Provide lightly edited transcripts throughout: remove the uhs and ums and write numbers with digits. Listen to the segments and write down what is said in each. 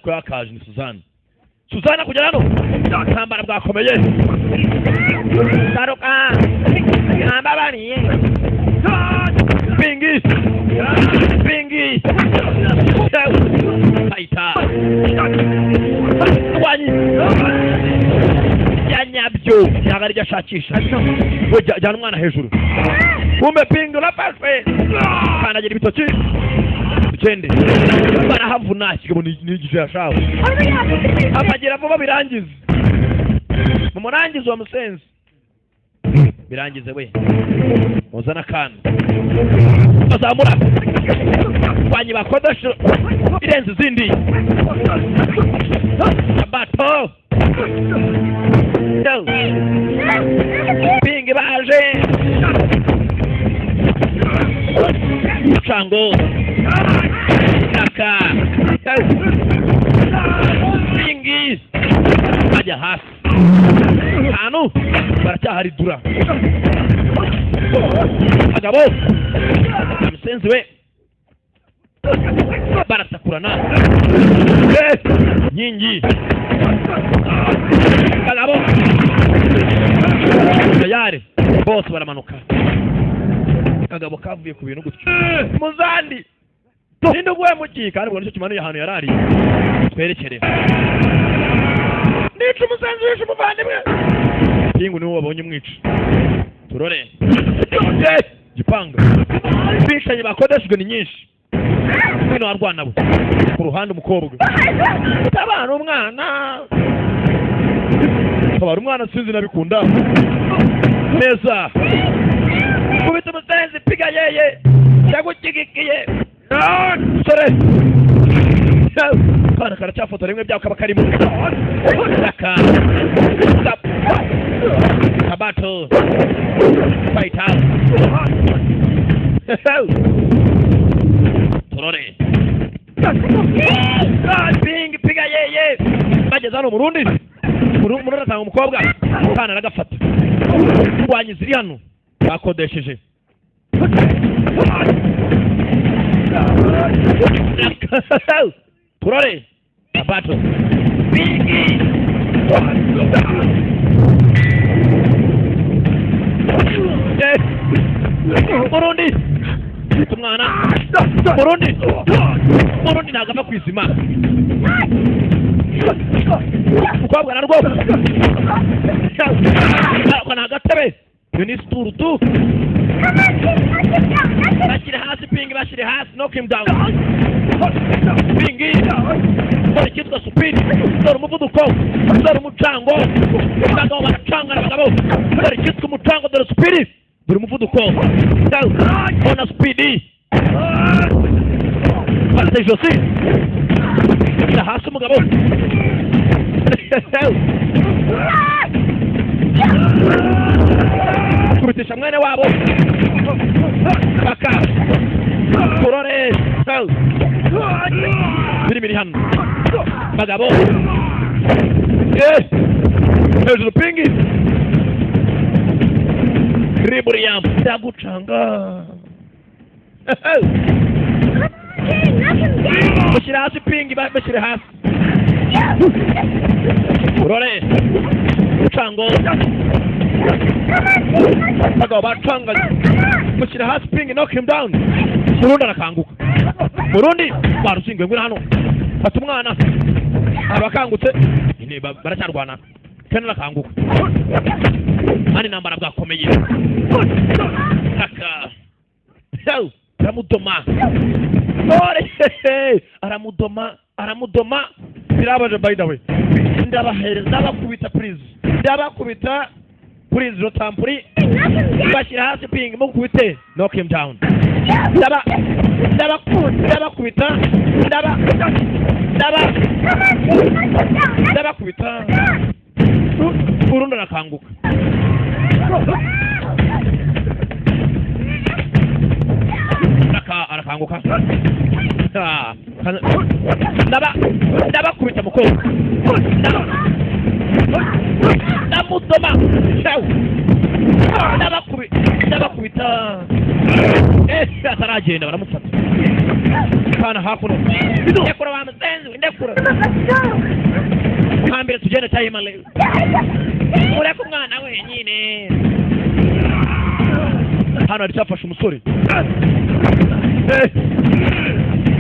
Uko yakaje ni Suzanne. Suzanne kugera hano, intambara bwakomeye. Garuka, nambabariye. Pingi, pingi, fighter, rwanyi ya nyabyo, ntabwo aribyo ashakisha we. Jyana umwana hejuru. Kumbe pingi urafashwe, kandagira ibitoki, ugende. Barahavuna. Ikigabo ni igihe yashawe abagira vuba, birangize, mumurangize uwo musenzi, birangize we. Muzana akana, bazamura rwanyi bakodesha irenze izindi. Abato pingi baje cango aka pingi bajya hasi ahantu baracyahari dura bagabo musenzi we barasakurana. Nkingi bagabo tayari bose baramanuka. Akagabo kavuye ku bintu gutyo muzandi ninde uguye mu ki, kandi ubwo nicyo kimanuye ahantu yarari. Twerekere nica umusenzi wishe umuvandimwe. Pingu niwe wabonye umwica. Turore. Gipanga bicanyi bakodeshejwe ni nyinshi. Ngwino warwana bo ku ruhande. Umukobwa, tabara umwana, tabara umwana. Sinzi nabikunda neza. Kubita umusenzi, piga yeye, ndagushyigikiye sore. Kana karacyafotora rimwe byako kaba karimo aka kabato fighter. Turore pingi, piga yeye. Bageze hano, Murundi, Murundi atanga umukobwa, kana aragafata. Ndwanyi ziri hano bakodesheje. Turore abato pingi. Murundi ufite umwana. Murundi, Murundi ntabwo ava ku izima. Umukobwa narwo ako ni agatebe, iyo ni situru tu. Bashyire hasi pingi, bashyire hasi. Knock him down. Pingi, dore icyitwa speed, dore umuvuduko, dore umucango. Abagabo baracangana, abagabo. Dore icyitwa umucango, dore speed, dore umuvuduko. Ona speed, fata ijosi, shyira hasi umugabo. Kubitisha mwene wabo baka. Turore filimi iri hano bagabo. Hejuru pingi riburiyamu ndagucanga. Knock him down. Mushyire hasi pingi, mushyire hasi. Urore mucango, bagabo bacanganye. Mushyire hasi pingi, knock him down. Murundi arakanguka. Murundi baruzingiwe, ngwino hano, fata umwana. Abakangutse nyine baracyarwana. Ken arakanguka kandi intambara bwakomeye. Aka Yo, aramudoma. Ore aramudoma, aramudoma. Birabaje. By the way, ndabahereza, ndabakubita please, ndabakubita please. Rotampuri. Knock him down. Bashyira hasi pingi, mukubite. Knock him down. Ndaba, ndaba, ndabakubita, ndaba, ndaba. Come on, kid, knock him down. Ndabakubita. Urundi arakanguka. Arakanguka. Ah, ndaba, ndabakubita mukobwa. Ndamudoma. Shawu. Ndabakubita. Ataragenda baramufata. Kana hakuno, ndekura wa musenzi, ndekura. Let's go. Hambere tugende tayimale, ureke umwana wenyine. Hano hari icyafashe umusore. Eh,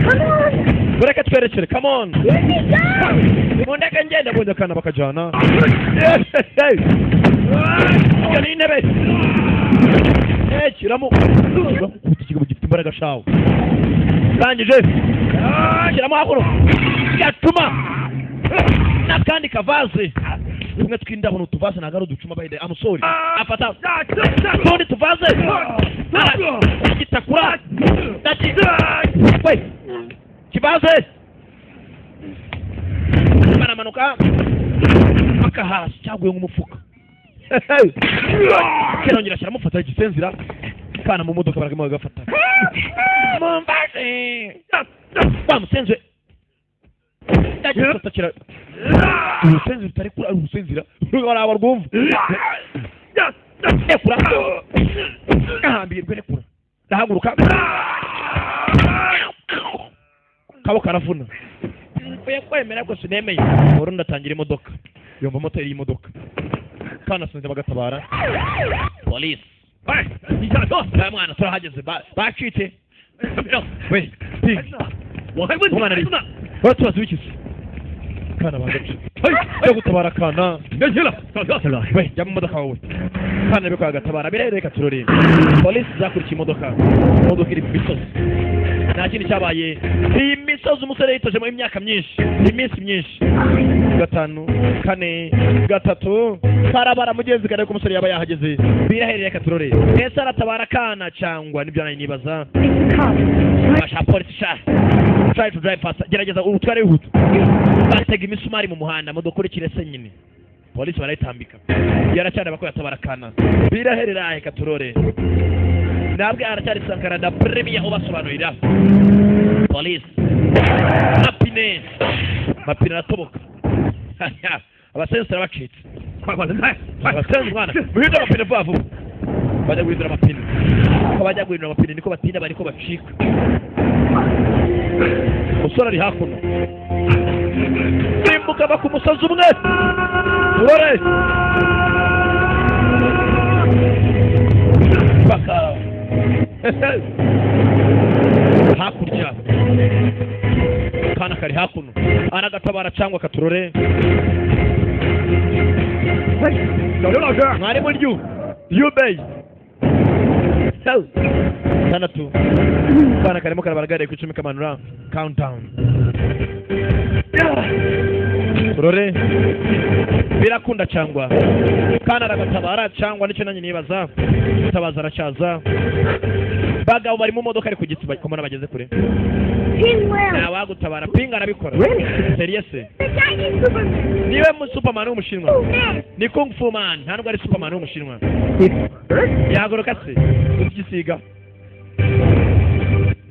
Come on. Mureke twerekere, come on. Let me go. Mundeke ngende. Bonye akana bakajyana. Eh, eh, iyo ni intebe. Eh, shyiramo. Urakubita ikigabo gifite imbaraga shawe. Rangije shyiramo hakuno gatuma n'akandi kavaze tumwe tw'indabo. Ni utuvaze, ntabwo ari uducuma. By the I'm sorry. Afata utundi tuvaze gitakura ndaki we kivaze, baramanuka paka hasi, cyaguye nk'umufuka. Kirongera kiramufata igisenzira kana mu modoka, baraguma bagafata. Mumfashe wa musenzi we! Ndagifata kira urusenzi rutari kuri urusenzira ruraba rwumva. Rekura, gahambirwe, rekura. Ndahaguruka, kabo karavuna. Mvuye kwemera ko sinemeye. Urundi atangira imodoka, yumva moteri y'imodoka kanasunze, bagatabara polisi. 哎，你下车。 Ya mwana, turahageze. Bacitse we pig. 我还问你 Umwana 孩子呢。 Baratubaza ibikize kana bagace yo gutabara akana. 别提了，上车。 We jya mu modoka wowe, kana biko agatabara birereka. Turore polisi zakurikiye imodoka. Imodoka iri mu misozi, nta kindi cyabaye. Iyi misozi umusore yitojemo imyaka myinshi, iminsi myinshi. Gatanu, kane, gatatu, karabara mugenzi kare ko umusore yaba yahageze. Birahereye, reka turore ese aratabara akana cyangwa nibyo nayo nibaza. It's the cops. Basha polisi sha. Try to drive fast, gerageza utware wihuta. Batega imisumari mu muhanda, mudukurikire se nyine. Polisi barayitambika, yaracyari ko yatabara akana. Biraherera, reka turore. Ntabwo aracyari Sankara da Premier ubasobanurira. Polisi, mapine, mapine aratoboka, abasensi arabacitse. 快换轮胎，快！ Abasenzi mwana, muhindure amapine vuba vuba. Bajya guhindura amapine, uko bajya guhindura amapine niko batinda, bariko bacika. Umusore ari hakuno, simbuka ba ku musozi umwe. Urore baka hakurya, kana kari hakuno, aragatabara cyangwa katurore. 小刘老师， Mwarimu ryu yubey tandatu, kana karimo karabara ku 10, kamanura countdown. Turore birakunda cyangwa kana aragatabara cyangwa nicyo nanjye nibaza. Tabaza aracyaza. Bagabo bari mu modoka ari ku gitsi, kumona bageze kure. Ping will. Ntawagutabara, Pinga arabikora. Sérieux se? The Chinese Superman. Niwe mu Superman w'Umushinwa. Oh, man. Ni Kung Fu Man, nta nubwo ari Superman w'Umushinwa. Yahaguruka se ugisiga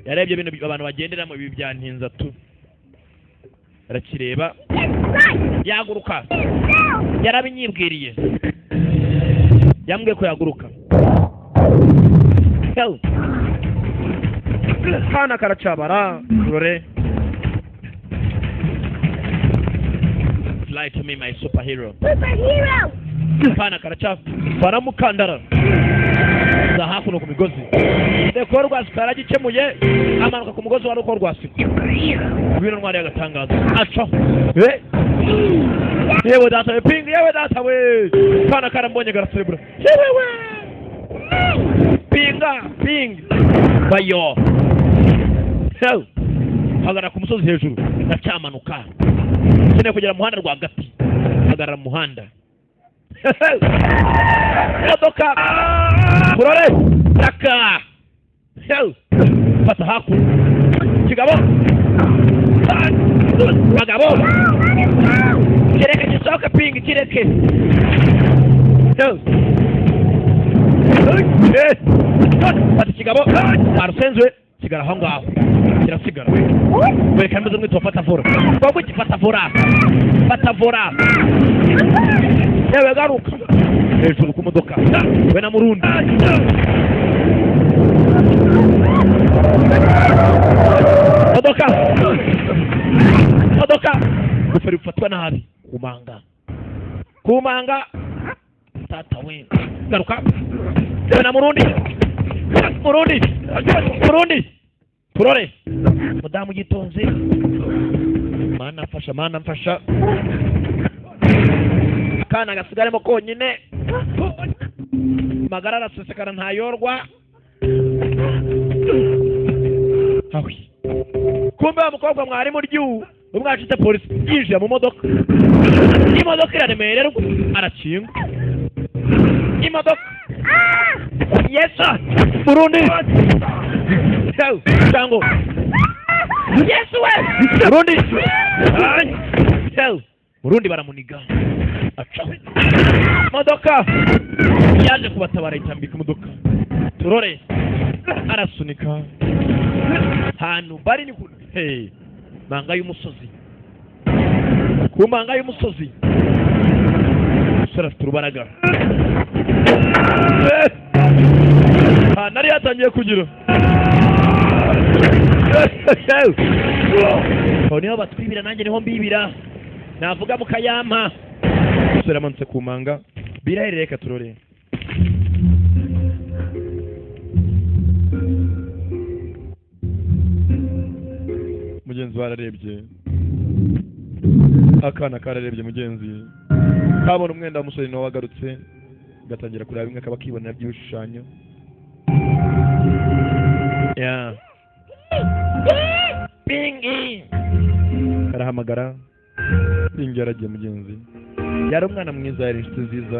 yarebye ibintu abantu bagenderamo ibi byantinza tu, arakireba. Get right. Yaguruka. Himself. Yarabinyibwiriye, yambwiye ko yaguruka. Hell. Kana karacabara rore. Fly to me, my superhero. Superhero. Kana karaca baramukandara za hakuno ku migozi. Reko rwasiko yaragikemuye, amanuka ku mugozi wa ruko rwasiko. Superhero. Ngwino ntwari y'agatangaza, acaho. Eh! Yewe data we, Pinga, yewe data we, kana karambonye garaserebura. Yewe we, Pinga, Pinga bayo. Hell. Hagarara ku musozi hejuru, ndacyamanuka, nkeneye kugera mu muhanda rwagati. Hagarara mu muhanda. Imodoka kurore raka. Hell. Fata hakuno kigabo, bagabo. Go, let him go. Kireke gisohoke, Pinga, kireke. Hell. Eh. Fata ikigabo arusenzwe, sigara aho ngaho, kirasigara. Wereka mbizo mwitwa fata vora wowe, fata vora, fata vora. Yewe, garuka hejuru ku modoka we na murundi. Modoka, modoka, ingofero ifatwa nabi kumanga, kumanga. Tata we, garuka na murundi, murundi, murundi. Turore mudamu yitonze. Mana mfasha, Mana mfasha, akana gasigaremo konyine, magara arasesekara, ntayorwa. Awi, kumbe wa mukobwa mwari muryu umwacitse, polisi yinjiye mu modoka, imodoka iraremererwa, arakinga imodoka. Yesu, Burundi cyangwa Yesu we, Burundi, Burundi baramuniga, acaho. Imodoka yaje kubatabara, itambika imodoka. Turore, arasunika. Hantu bari ni ku hey, manga y'umusozi, ku manga y'umusozi. Umusore afite urubaraga. Ahantu ari yatangiye kugira aho niho batwibira, nanjye niho mbibira, navuga mukayampa. Umusore amanutse ku manga, biraherere. Reka turore. Mugenzi bararebye, akana kararebye mugenzi, kabona umwenda w'umusore nawe wagarutse, gatangira kureba bimwe kaba kibonera by'ibishushanyo ya Pingi. Karahamagara Pingi. Yaragiye mugenzi, yari umwana mwiza, yari inshuti nziza.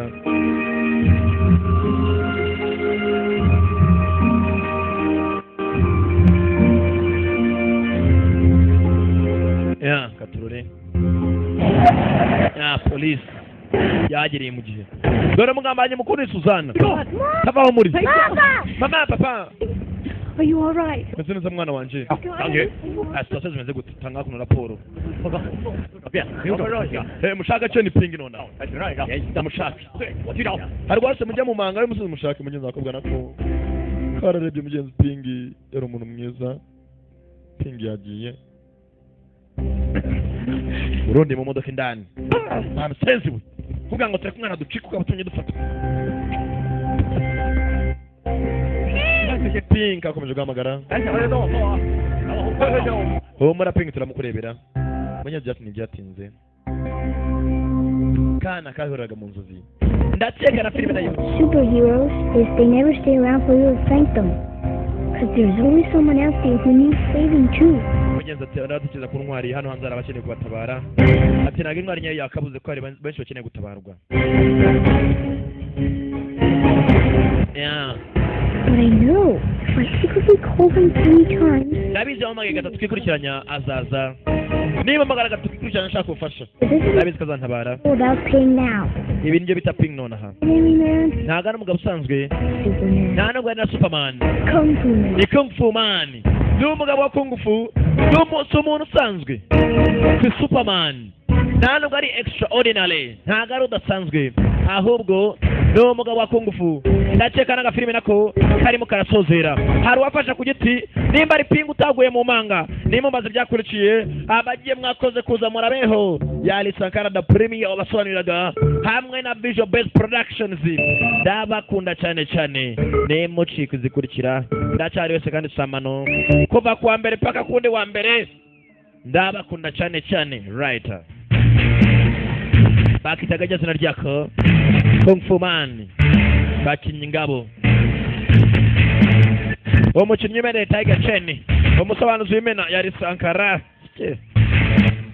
Ya katurore ya polisi yagereye mu gihe. Dore mugambanye mukuru ni Suzana, tavaho muri. Papa! Mama, papa. Are you all right? Meze neza mwana wanje. 张局， Ah, situation zimeze gute? Tanga kuno raporo. 报告，变， Eh, mushaka cyo ni Pingi nonaha. 来，请让一让。 Ndamushaka. 对，我去找。 Hari rwose mujya mu manga y'umusozi mushaka mugenzi. Wakobwa nako kararebye mugenzi. Pingi yari umuntu mwiza. Pingi yagiye. Burundi mu modoka indani, nta musenzi we kuvuga ngo tureke umwana ducike, ukaba tumye dufata. Pingi akomeje guhamagara. 咱小子等我送啊，然后快快叫我。 Humura Pingi, turamukurebera. Mugenzi, byatinze byatinze, kana kahoraga mu nzozi. Ndakeka na filime nayo. Superheroes is they never stay around for you to thank them. 'Cause there's always someone out there who needs saving too. Mugenzi ati aradukiza ku ntwari, hano hanze hari abakeneye kubatabara. Ati ntabwo intwari nyayo yakabuze ko hari benshi bakeneye gutabarwa. Yeah. But I know if I secretly call him three times, Ndabizi, wahamagaye gatatu twikurikiranya azaza. Niba mpamagara gatatu twikurikiranya nshaka ubufasha, but this is ndabizi ko azantabara. all about Ping now. Ibi nibyo bita Ping nonaha. Ordinary man, Ntabwo ari umugabo usanzwe. Superman, Nta nubwo ari na Superman. Kung Fu Man. Ni Kung Fu Man, ni umugabo wa kung fu, si umuntu usanzwe, si Superman, nta nubwo ari extraordinary, ntabwo ari udasanzwe, ahubwo ni umugabo wa kung fu. Ndakeka n'agafilime nako karimo karasozera. Hari uwafashe ku giti, nimba ari Pinga utaguye mu manga, nimumbaze ibyakurikiye. Abagiye, mwakoze kuza, murabeho. Yari Sankara da Premier wabasobanuriraga hamwe na Visual Base Productions. Ndabakunda cyane cyane, nimucika izikurikira. Ndacyari wese kandi samano kuva kuwa mbere paka kundi wa mbere. Ndabakunda cyane cyane. Right, bakitaga rya zina ryako Kung Fu Man, bakinnye ingabo, umukinnyi umereye Tiger Chen, umusobanuzi w'imena yari Sankara.